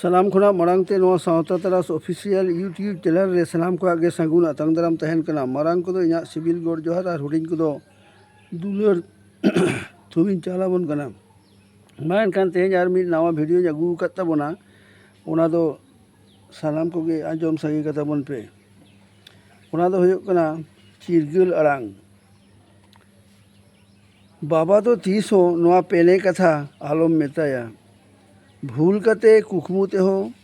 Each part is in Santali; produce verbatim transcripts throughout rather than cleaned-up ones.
ᱥᱟᱱᱟᱢ ᱠᱷᱚᱱᱟᱜ ᱢᱟᱲᱟᱝ ᱛᱮ ᱱᱚᱣᱟ ᱥᱟᱶᱛᱟ ᱛᱟᱨᱟᱥ ᱚᱯᱷᱤᱥᱤᱭᱟᱞ YouTube ᱪᱮᱱᱮᱞ ᱨᱮ ᱥᱟᱱᱟᱢ ᱠᱚᱣᱟᱜ ᱜᱮ ᱥᱟᱹᱜᱩᱱ ᱟᱛᱟᱝ ᱫᱟᱨᱟᱢ ᱛᱟᱦᱮᱱ ᱠᱟᱱᱟ᱾ ᱢᱟᱨᱟᱝ ᱠᱚᱫᱚ ᱤᱧᱟᱹᱜ ᱥᱤᱵᱤᱞ ᱜᱚᱰ ᱡᱚᱦᱟᱨ ᱟᱨ ᱦᱩᱰᱤᱧ ᱠᱚᱫᱚ ᱫᱩᱞᱟᱹᱲ ᱛᱷᱩᱢᱤᱧ ᱪᱟᱞ ᱟᱵᱚᱱ ᱠᱟᱱᱟ᱾ ᱢᱟ ᱮᱱᱠᱷᱟᱱ ᱛᱮᱦᱮᱧ ᱟᱨ ᱢᱤᱫ ᱱᱟᱣᱟ ᱵᱷᱤᱰᱤᱭᱳᱧ ᱟᱹᱜᱩ ᱟᱠᱟᱫ ᱛᱟᱵᱚᱱᱟ, ᱚᱱᱟ ᱫᱚ ᱥᱟᱱᱟᱢ ᱠᱚᱜᱮ ᱟᱸᱡᱚᱢ ᱥᱟᱸᱜᱮ ᱠᱟᱛᱟ ᱵᱚᱱ ᱯᱮ᱾ ᱚᱱᱟ ᱫᱚ ᱦᱩᱭᱩᱜ ᱠᱟᱱᱟ ᱪᱤᱨᱜᱟᱹᱞ ᱟᱲᱟᱝ᱾ ᱵᱟᱵᱟ ᱫᱚ ᱛᱤᱥ ᱦᱚᱸ ᱱᱚᱣᱟ ᱯᱮᱱᱮ ᱠᱟᱛᱷᱟ ᱟᱞᱚᱢ ᱢᱮᱛᱟᱭᱟ᱾ ᱵᱷᱩᱞ ᱠᱟᱛᱮ ᱠᱩᱠᱢᱩ ᱛᱮᱦᱚᱸ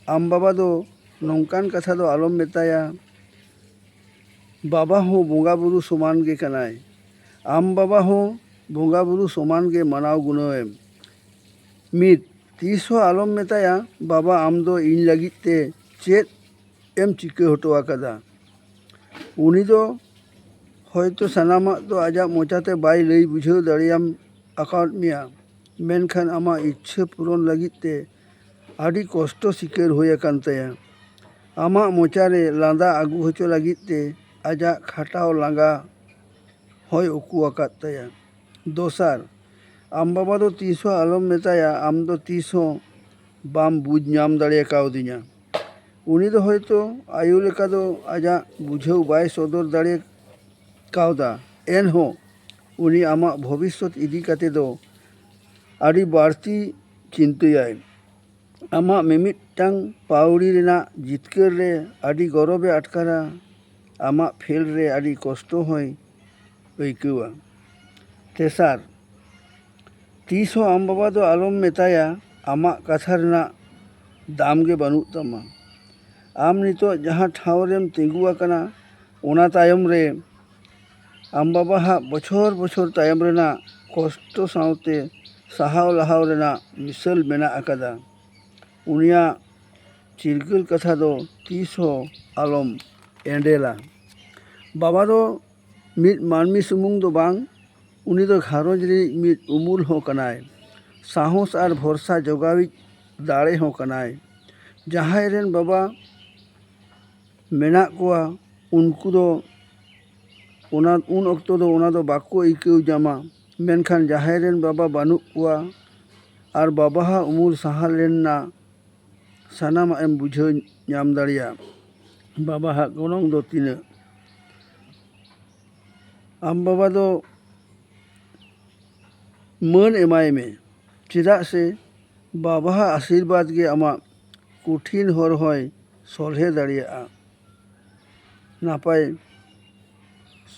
ᱟᱢ ᱵᱟᱵᱟ ᱫᱚ ᱱᱚᱝᱠᱟᱱ ᱠᱟᱛᱷᱟ ᱫᱚ ᱟᱞᱚᱢ ᱢᱮᱛᱟᱭᱟ᱾ ᱵᱟᱵᱟ ᱦᱚᱸ ᱵᱚᱸᱜᱟ ᱵᱩᱨᱩ ᱥᱚᱢᱟᱱ ᱜᱮ ᱠᱟᱱᱟᱭ᱾ ᱟᱢ ᱵᱟᱵᱟ ᱦᱚᱸ ᱵᱚᱸᱜᱟ ᱵᱩᱨᱩ ᱥᱚᱢᱟᱱ ᱜᱮ ᱢᱟᱱᱟᱣ ᱜᱩᱱᱟᱹᱣᱮᱢ᱾ ᱢᱤᱫ, ᱛᱤᱥ ᱦᱚᱸ ᱟᱞᱚᱢ ᱢᱮᱛᱟᱭᱟ, "ᱵᱟᱵᱟ, ᱟᱢ ᱫᱚ ᱤᱧ ᱞᱟᱹᱜᱤᱫ ᱛᱮ ᱪᱮᱫ ᱮᱢ ᱪᱤᱠᱟᱹ ᱦᱚᱴᱚ ᱟᱠᱟᱫᱟ?" ᱩᱱᱤ ᱫᱚ ᱦᱚᱭᱛᱚ ᱥᱟᱱᱟᱢᱟᱜ ᱫᱚ ᱟᱡᱟᱜ ᱢᱚᱪᱟᱛᱮ ᱵᱟᱭ ᱞᱟᱹᱭ ᱵᱩᱡᱷᱟᱹᱣ ᱫᱟᱲᱮᱭᱟᱢ ᱟᱠᱟᱫ ᱢᱮᱭᱟ, ᱢᱮᱱᱠᱷᱟᱱ ᱟᱢᱟᱜ ᱤᱪᱪᱷᱟᱹ ᱯᱩᱨᱚᱱ ᱞᱟᱹᱜᱤᱫ ᱛᱮ ᱟᱹᱰᱤ ᱠᱚᱥᱴᱚ ᱥᱤᱠᱟᱹᱨ ᱦᱩᱭ ᱟᱠᱟᱱ ᱛᱟᱭᱟ᱾ ᱟᱢᱟᱜ ᱢᱚᱪᱟᱨᱮ ᱞᱟᱸᱫᱟ ᱟᱹᱜᱩ ᱦᱚᱪᱚ ᱞᱟᱹᱜᱤᱫ ᱛᱮ ᱟᱡᱟᱜ ᱠᱷᱟᱴᱟᱣ ᱞᱟᱸᱜᱟ ᱦᱚᱭ ᱩᱠᱩ ᱟᱠᱟᱫ ᱛᱟᱭᱟ᱾ ᱫᱚᱥᱟᱨ, ᱟᱢ ᱵᱟᱵᱟ ᱫᱚ ᱛᱤᱥ ᱦᱚᱸ ᱟᱞᱚᱢ ᱢᱮᱛᱟᱭᱟ, "ᱟᱢ ᱫᱚ ᱛᱤᱥ ᱦᱚᱸ ᱵᱟᱢ ᱵᱩᱡᱽ ᱧᱟᱢ ᱫᱟᱲᱮ ᱠᱟᱣᱫᱤᱧᱟ᱾" ᱩᱱᱤ ᱫᱚ ᱦᱚᱭᱛᱚ ᱟᱭᱳ ᱞᱮᱠᱟ ᱫᱚ ᱟᱡᱟᱜ ᱵᱩᱡᱷᱟᱹᱣ ᱵᱟᱭ ᱥᱚᱫᱚᱨ ᱫᱟᱲᱮ ᱠᱟᱣᱫᱟ, ᱮᱱᱦᱚᱸ ᱩᱱᱤ ᱟᱢᱟᱜ ᱵᱷᱚᱵᱤᱥᱥᱚᱛ ᱤᱫᱤ ᱠᱟᱛᱮ ᱫᱚ ᱟᱹᱰᱤ ᱵᱟᱹᱲᱛᱤ ᱪᱤᱱᱛᱟᱹᱭᱟᱭ᱾ ᱟᱢᱟᱜ ᱢᱤᱢᱤᱫᱴᱟᱝ ᱯᱟᱹᱣᱲᱤ ᱨᱮᱱᱟᱜ ᱡᱤᱛᱠᱟᱹᱨ ᱨᱮ ᱟᱹᱰᱤ ᱜᱚᱨᱚᱵᱮ ᱟᱴᱠᱟᱨᱟ, ᱟᱢᱟᱜ ᱯᱷᱮᱞ ᱨᱮ ᱟᱹᱰᱤ ᱠᱚᱥᱴᱚ ᱦᱚᱸᱭ ᱟᱹᱭᱠᱟᱹᱣᱟ᱾ ᱛᱮᱥᱟᱨ, ᱛᱤᱥ ᱦᱚᱸ ᱟᱢ ᱵᱟᱵᱟ ᱫᱚ ᱟᱞᱚᱢ ᱢᱮᱛᱟᱭᱟ, "ᱟᱢᱟᱜ ᱠᱟᱛᱷᱟ ᱨᱮᱱᱟᱜ ᱫᱟᱢ ᱜᱮ ᱵᱟᱹᱱᱩᱜ ᱛᱟᱢᱟ᱾" ᱟᱢ ᱱᱤᱛᱚᱜ ᱡᱟᱦᱟᱸ ᱴᱷᱟᱶ ᱨᱮᱢ ᱛᱤᱸᱜᱩ ᱟᱠᱟᱱᱟ, ᱚᱱᱟ ᱛᱟᱭᱚᱢ ᱨᱮ ᱟᱢ ᱵᱟᱵᱟ ᱦᱟᱜ ᱵᱚᱪᱷᱚᱨ ᱵᱚᱪᱷᱚᱨ ᱛᱟᱭᱚᱢ ᱨᱮᱱᱟᱜ ᱠᱚᱥᱴᱚ ᱥᱟᱶᱛᱮ ᱥᱟᱦᱟᱣ ᱞᱟᱦᱟᱣ ᱨᱮᱱᱟᱜ ᱢᱤᱥᱟᱹᱞ ᱢᱮᱱᱟᱜ ᱟᱠᱟᱫᱟ᱾ ᱩᱱᱤᱭᱟᱜ ᱪᱤᱨᱜᱟᱹᱞ ᱠᱟᱛᱷᱟ ᱫᱚ ᱛᱤᱥ ᱦᱚᱸ ᱟᱞᱚᱢ ᱮᱸᱰᱮᱞᱟ᱾ ᱵᱟᱵᱟ ᱫᱚ ᱢᱤᱫ ᱢᱟᱹᱱᱢᱤ ᱥᱩᱢᱩᱝ ᱫᱚ ᱵᱟᱝ, ᱩᱱᱤ ᱫᱚ ᱜᱷᱟᱨᱚᱸᱡᱽ ᱨᱤᱱᱤᱡ ᱢᱤᱫ ᱩᱢᱩᱞ ᱦᱚᱸ ᱠᱟᱱᱟᱭ, ᱥᱟᱦᱚᱥ ᱟᱨ ᱵᱷᱚᱨᱥᱟ ᱡᱚᱜᱟᱣᱤᱡ ᱫᱟᱲᱮ ᱦᱚᱸ ᱠᱟᱱᱟᱭ᱾ ᱡᱟᱦᱟᱸᱭ ᱨᱮᱱ ᱵᱟᱵᱟ ᱢᱮᱱᱟᱜ ᱠᱚᱣᱟ, ᱩᱱᱠᱩ ᱫᱚ ᱚᱱᱟ, ᱩᱱ ᱚᱠᱛᱚ ᱫᱚ ᱚᱱᱟ ᱫᱚ ᱵᱟᱠᱚ ᱟᱹᱭᱠᱟᱹᱣ ᱧᱟᱢᱟ᱾ ᱢᱮᱱᱠᱷᱟᱱ ᱡᱟᱦᱟᱸᱭ ᱨᱮᱱ ᱵᱟᱵᱟ ᱵᱟᱹᱱᱩᱜ ᱠᱚᱣᱟ ᱟᱨ ᱵᱟᱵᱟᱣᱟᱜ ᱩᱢᱩᱞ ᱥᱟᱦᱟ ᱞᱮᱱᱟ, ᱥᱟᱱᱟᱢᱟᱜ ᱮᱢ ᱵᱩᱡᱷᱟᱹᱣ ᱧᱟᱢ ᱫᱟᱲᱮᱭᱟᱜᱼᱟ᱾ ᱵᱟᱵᱟᱣᱟᱜ ᱜᱚᱱᱚᱝ ᱫᱚ ᱛᱤᱱᱟᱹᱜ? ᱟᱢ ᱵᱟᱵᱟ ᱫᱚ ᱢᱟᱹᱱ ᱮᱢᱟᱭ ᱢᱮ, ᱪᱮᱫᱟᱜ ᱥᱮ ᱵᱟᱵᱟᱣᱟᱜ ᱟᱥᱤᱨᱵᱟᱫᱽ ᱜᱮ ᱟᱢᱟᱜ ᱠᱚᱴᱷᱤᱱ ᱦᱚᱨ ᱦᱚᱸᱭ ᱥᱚᱞᱦᱮ ᱫᱟᱲᱮᱭᱟᱜᱼᱟ, ᱱᱟᱯᱟᱭ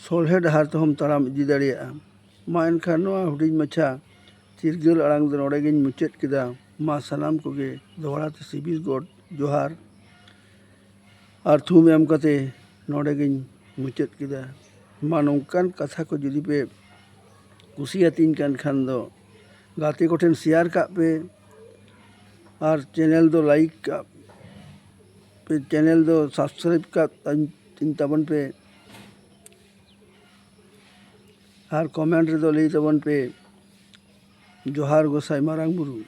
ᱥᱚᱞᱦᱮ ᱰᱟᱦᱟᱨ ᱛᱮᱦᱚᱸᱢ ᱛᱟᱲᱟᱢ ᱤᱫᱤ ᱫᱟᱲᱮᱭᱟᱜᱼᱟ᱾ ᱢᱟ ᱮᱱᱠᱷᱟᱱ ᱱᱚᱣᱟ ᱦᱩᱰᱤᱧ ᱢᱟᱪᱷᱟ ᱪᱤᱨᱜᱟᱹᱞ ᱟᱲᱟᱝ ᱫᱚ ᱱᱚᱰᱮ ᱜᱤᱧ ᱢᱩᱪᱟᱹᱫ ᱠᱮᱫᱟ᱾ ᱢᱟ ᱥᱟᱱᱟᱢ ᱠᱚᱜᱮ ᱫᱚᱦᱲᱟ ᱛᱮ ᱥᱤᱵᱤᱞ ᱜᱚᱰ ᱡᱚᱦᱟᱨ ᱟᱨ ᱛᱷᱩᱢ ᱮᱢ ᱠᱟᱛᱮ ᱱᱚᱰᱮ ᱜᱤᱧ ᱢᱩᱪᱟᱹᱫ ᱠᱮᱫᱟ᱾ ᱢᱟ ᱱᱚᱝᱠᱟᱱ ᱠᱟᱛᱷᱟ ᱠᱚ ᱡᱩᱫᱤ ᱯᱮ ᱠᱩᱥᱤᱭᱟᱛᱤᱧ ᱠᱟᱱ ᱠᱷᱟᱱ ᱫᱚ ᱜᱟᱛᱮ ᱠᱚᱴᱷᱮᱱ ᱥᱮᱭᱟᱨ ᱠᱟᱜ ᱯᱮ ᱟᱨ ᱪᱮᱱᱮᱞ ᱫᱚ ᱞᱟᱭᱤᱠ ᱠᱟᱜ ᱯᱮ, ᱪᱮᱱᱮᱞ ᱫᱚ ᱥᱟᱵᱥᱠᱨᱟᱭᱤᱵ ᱠᱟᱜ ᱛᱤᱧ ᱛᱟᱵᱚᱱ ᱯᱮ ᱟᱨ ᱠᱚᱢᱮᱱᱴ ᱨᱮᱫᱚ ᱞᱟᱹᱭ ᱛᱟᱵᱚᱱ ᱯᱮ, ᱡᱚᱦᱟᱨ ᱜᱚᱸᱥᱟᱭ ᱢᱟᱨᱟᱝ ᱵᱩᱨᱩ᱾